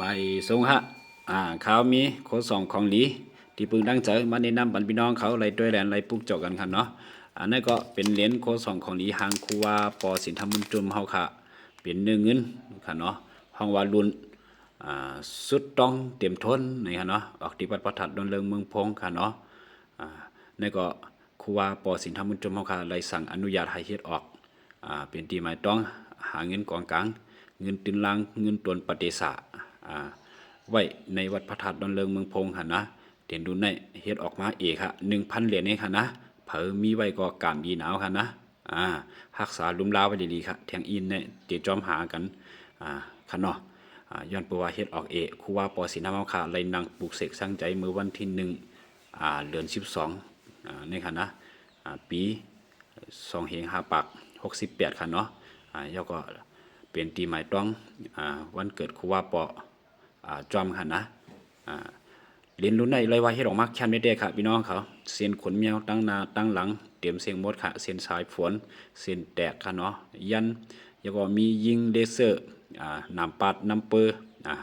ມາເອຊົງຮະ ອ່າ ຂ່າວມີໂຄສອງຂອງດີ ທີ່ເພິ່ງຕັ້ງໃຈມາແນະນຳບັນພີ່ນ້ອງເຂົາໄລ່ດ້ວຍແລນໄລ່ປຸກເຈາະກັນຄັນເນາະ. ອັນນັ້ນກໍເປັນຫຼຽນໂຄສອງຂອງດີ ຫາງຄູວາ ປໍ ສິນທະບຸນຈຸມເຮົາຄະ ເປັນເນື້ອເງິນຄັນເນາະ ຮ້ອງວ່າລຸ້ນ ອ່າ ສຸດຕ້ອງເຕັມທົນນີ້ຄັນເນາະ ອອກທີ່ວັດພະທາດດອນເລີງເມືອງໂພງຄັນເນາະ. ອ່າ ນັ້ນກໍຄູວາ ປໍ ສິນທະບຸນຈຸມເຮົາຄະ ໄດ້ສັ່ງອະນຸຍາດໃຫ້ເຮັດອອກ ອ່າ ເປັນທີ່ໝາຍຕ້ອງ ຫາເງິນກອງກາງ ເງິນຕື້ນລາງ ເງິນຕົນປະເຕສາ ອ່າ ໄວ້ໃນວັດພະທາດດອນເລີງເມືອງໂພງຫັ້ນນະ. ເປັນລຸ້ນໃນເຮັດອອກມາເອງຄະ ໜຶ່ງພັນຫຼຽນເອງຫັ້ນນະ ໃຜມີໄວ້ກໍການດີໜາວຫັ້ນນະ ອ່າ ຮັກສາລຸມລາໄວ້ດີໆຄະ ແທງອີ່ນແນ່ເຕຈອມຫາກັນ ອ່າ ຄັນເນາະ. ອ່າ ຍ້ອນເພາະວ່າເຮັດອອກເອງ ຄູວາ ປໍ ສິນທະບຸນເຮົາຄະ ໄດ້ນັ່ງປຸກເສກສັງໃຈເມື່ອວັນທີໜຶ່ງ ອ່າ ເດືອນສິບສອງ ອ່າ ນີ້ຄັນນະ ອ່າ ປີສອງເຮງຫ້າປາກຫົກສິບແປດຄັນເນາະ. ອ່າ ແລ້ວກໍເປັນທີ່ໝາຍຕ້ອງ ອ່າ ວັນເກີດຄູວາ ປໍ ອ່າ ຈອມຫັ້ນນະ. ອ່າ ຫຼຽນລຸ້ນໃນເລີຍວ່າເຮັດອອກມາແຄມແທ້ໆຄະ ພີ່ນ້ອງເຂົາ ເສັ້ນຂົນແມວ ຕັ້ງໜ້າຕັ້ງຫຼັງ ເຕັມເສັງໝົດຄະ ເສັ້ນສາຍຝົນ ເສັ້ນແຕກຄະເນາະ ຢັນ ແລ້ວກໍມີຍິງເລເຊີ ອ່າ ນ້ຳປາດນ້ຳເປີ ອ່າ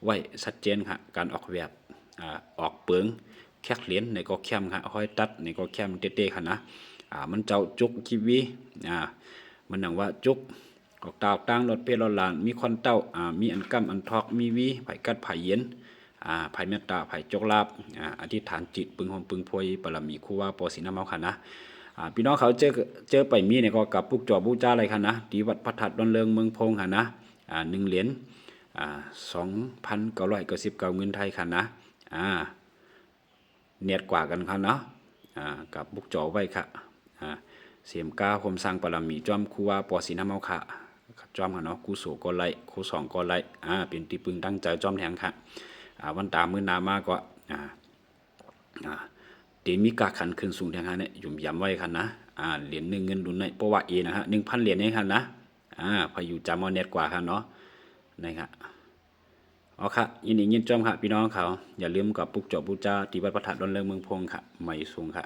ໄວ້ຊັດເຈນຄະ ການອອກແບບ ອ່າ ອອກເປິງ ແຄກຫຼຽນໃນກໍແຄມຄະ ຮອຍຕັດໃນກໍແຄມເຕ້ໆຄະນະ. ອ່າ ມັນເຈົ້າຈຸກ ຄີບວີ ອ່າ ມັນຫຍັງວ່າຈຸກ ອອກຕາອອກຕາງ ຫຼອດເພຫຼອດຫຼານ ມີຄອນເຕົ້າ ອ່າ ມີອັນກ້ຳອັນທອກ ມີວີ ໃຜກັດໃຜເຢັນ ອ່າ ໃຜເມດຕາ ໃຜໂຈກລາບ ອ່າ ອະທິຖານຈິດ ປຶງໂຮມປຶງໂພຍ ບາລະມີຄູວາ ປໍ ສິນທະບຸນເຮົາຄະນະ. ອ່າ ພີ່ນ້ອງເຂົາເຈີ ເຈີໄປມີນີ້ກໍກັບປຸກເຈາະບູຊາໄດ້ຄະນະ ທີ່ວັດພະທາດດອນເລີງເມືອງໂພງຫັ້ນນະ. ອ່າ ໜຶ່ງຫຼຽນ ອ່າ ສອງພັນເກົ້າຮ້ອຍເກົ້າສິບເກົ້າເງິນໄທຄະນະ. ອ່າ ແນດກວ່າກັນຄະເນາະ ອ່າ ກັບບຸກຈອໄວ້ຄະ ອ່າ ເສມກາໂຮມສ້າງບາລະມີ ຈອມຄູວາ ປໍ ສິນທະບຸນເຮົາຄະ ຈອມຄະເນາະ ກູໂສກໍໄດ້ ໂຄສອງກໍໄດ້ ອ່າ ເປັນທີ່ປຶງຕັ້ງໃຈຈອມແທງຄະ. ອ່າ ວັນຕາມື້ໜ້າມາກໍ ອ່າ ອ່າ ເຕມີກາກຂັນຂຶ້ນສູງແທງຄະນະ ຫຍຸມຢຳໄວ້ຄະນະ. ອ່າ ຫຼຽນເນື້ອເງິນລຸ້ນໃນ ເພາະວ່າເອງນະຮະ ໜຶ່ງພັນຫຼຽນເອງຄະນະ. ອ່າ ພາຍຸຈາມອແນດກວ່າຄະເນາະ ນີ້ຄະ. ເອົາຄະ ຍິນດີຍິນຈອມຄະ ພີ່ນ້ອງເຂົາ ຢ່າລືມກັບປຸກເຈາະບູຊາທີ່ວັດພະທາດດອນເລີງເມືອງໂພງຄະ ມາເອຊົງຄະ.